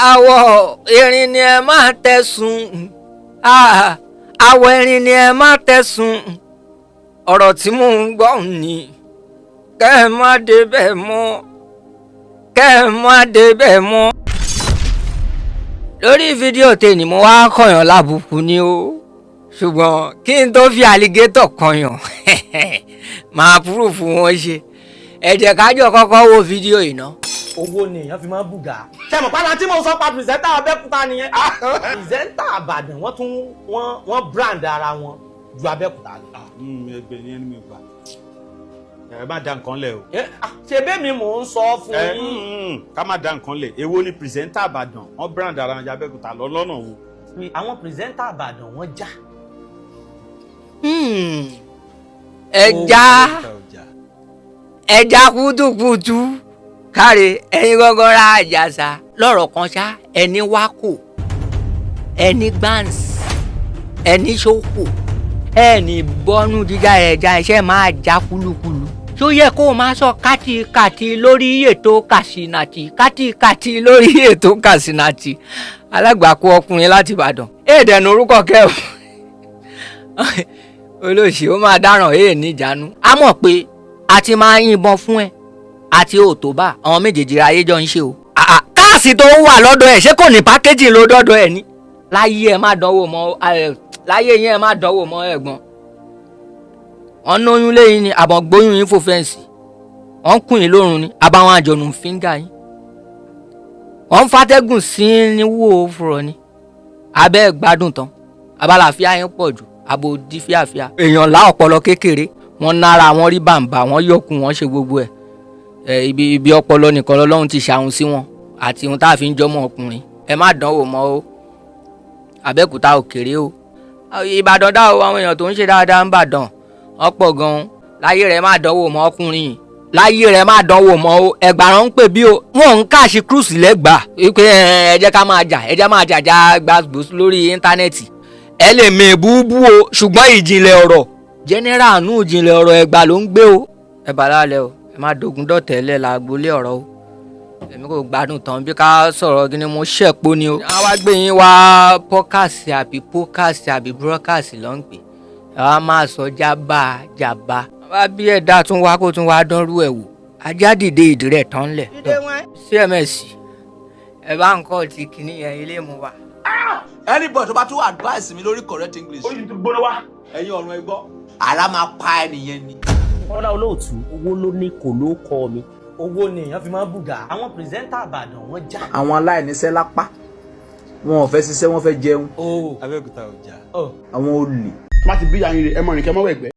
Àwọ̀ erin ni ẹ máa tẹ̀sùn. Ah, àwọ̀ erin ni ẹ máa tẹ̀sùn. Ọ̀rọ̀ tí mò ń gbọ́ ni kẹ́ ẹ má débẹ̀ mọ́, kẹ́ ẹ má débẹ̀ mọ́. Lórí fídíò tèmi, mo wá kọ̀yàn lábùkù ni o, ṣùgbọ́n kí n tó fi alligator kọyàn, máa proof wọn ṣe. Ẹ jẹ́ ká jọ kọ́kọ́ wo fídíò yìí ná. Owó ni èèyàn fi máa ń bùgà. Ṣé mo pàdé tí mo sọ pa presenter Abẹ́òkúta nìyẹn? Presenter Ìbàdàn, wọ́n tún wọ́n brand ara wọn ju Abẹ́òkúta lọ. Ẹgbẹ́ ni ẹni mi gbà, ẹ má da nǹkan lẹ̀ o. Ẹ, ah, ṣe bẹ́ẹ̀ mi mò ń sọ fún ẹ yín. Ká má da nǹkan lẹ̀. Èwo ni presenter Ìbàdàn wọ́n brand ara wọn ju Abẹ́òkúta lọ lọ́nà wo? Àwọn presenter Ìbàdàn, wọ́n já. Ẹja ẹja kútùkùtù káre, ẹyin gángan ra àjàsà lọ́rọ̀ kan ṣá. Ẹni wákò, ẹni gbáǹsì, ẹni ṣòkò, ẹni bọ́nú jíjá ẹja, iṣẹ́ máa já kúlúkúlú. Tó yẹ kó o máa sọ kátikàti lórí ètò Kàṣínàtì, kátikàti lórí ètò Kàṣínàtì. Alágbàkú ọkùnrin láti Ìbàdàn èdè ní orúkọ kẹ́ o, olóòṣì ó máa dáràn èè níjànú. A mọ̀ pé a ti máa yìnbọn fún ẹ àti òtóbá, àwọn méjèèjì ayé jọ ń ṣe o. Àà, káàsì tó wà lọ́dọ̀ ẹ̀, ṣé kò ní pákéjì ló dọ́dọ̀ ẹ̀ ní? Láyé ẹ má dánwò mọ́ ẹ, láyé yẹn ẹ má dánwò mọ́ ẹ̀gbọ́n. Wọ́n lóyún lẹ́yìn ni àbọ̀n gbóyún yín fò fence, wọ́n kùn yín lórun ni àbáwọn àjọ̀nù fíńgà yín, wọ́n ń fàtẹ́gùn sí ní wò ó fúrọ̀ ni abẹ́ gbádùn tán, abalàfíà yín pọ̀ jù, abo di fíàfíà. Èèyàn lá ọpọlọ kékeré, wọ́n nára wọn rí bàǹbà, wọ́n yọkùn, wọ́n ṣe gbogbo ẹ̀ ẹ. Ibi ọpọlọ nìkan lọ́lọ́run ti ṣàhùn sí wọn àti ohun tá a fi ń jọmọ ọkùnrin. Ẹ má dánwò mọ́ o. Abẹ́òkúta ò kéré o, Ìbàdàn dá o. Àwọn èèyàn tó ń ṣe dáadáa ń bàdàn ọ̀pọ̀ gan-an. Láyé rẹ̀, má dánwò mọ́ ọkùnrin. Láyé rẹ̀, má dánwò mọ́ o. Ẹgbàá ń pè bí o, wọ́n ń káàṣì cruise lẹ́gbàá wípé ẹ jẹ́ ká máa jà, ẹ jẹ́ máa jàjà gbàgbó lórí íńtánẹ́ẹ̀tì. Ẹ lè mè búbú o, ṣùgbọ́n ìjìnlẹ̀ ọ̀rọ̀ general nù, ìjìnlẹ̀ ọ̀rọ̀ Ẹ̀gbá ló ń gbé o. Ẹ bá lálẹ́ o, ẹ má dogun dọ̀tẹ́lẹ̀ làgbólé ọ̀rọ̀ o. Èmi kò gbádùn tán bí ká sọ̀rọ̀ gíní, mo ṣẹ̀pọ̀ ni o. Wọ́n wá gbé yín wá podcast àbí podcast àbí broadcast ló ń pè é, wá máa sọ jábà jábà. Wá bí ẹ̀dá tún wá kó tún wá dánrú ẹ̀ wò, ajá dìde ìdí rẹ̀ tán lẹ̀. CMS, ẹ bá ń kọ́ ti kìíní yẹn ilé mu wa. Anybody tó bá tún advice mi lórí correct English, Ó yìí tún gbóná wá. Ẹ̀yin ọ̀run ẹ gbọ́, ara máa pa ẹnìyẹn ni. Kọ́lá Olóòtú, owó ló ní kò ló kọ́ mi. Owó ni èèyàn fi máa ń bùgà. Àwọn presenter Ìbàdàn, wọ́n já. Àwọn aláìníṣẹ́ lápá, wọn ò fẹ́ ṣiṣẹ́, wọ́n fẹ́ jẹun. O. Abẹ́òkúta ò já. Àwọn olè. Má ti bí yanyin rè, ẹ mọ̀ rìn kẹ́ mọ́ wẹ̀gbẹ́.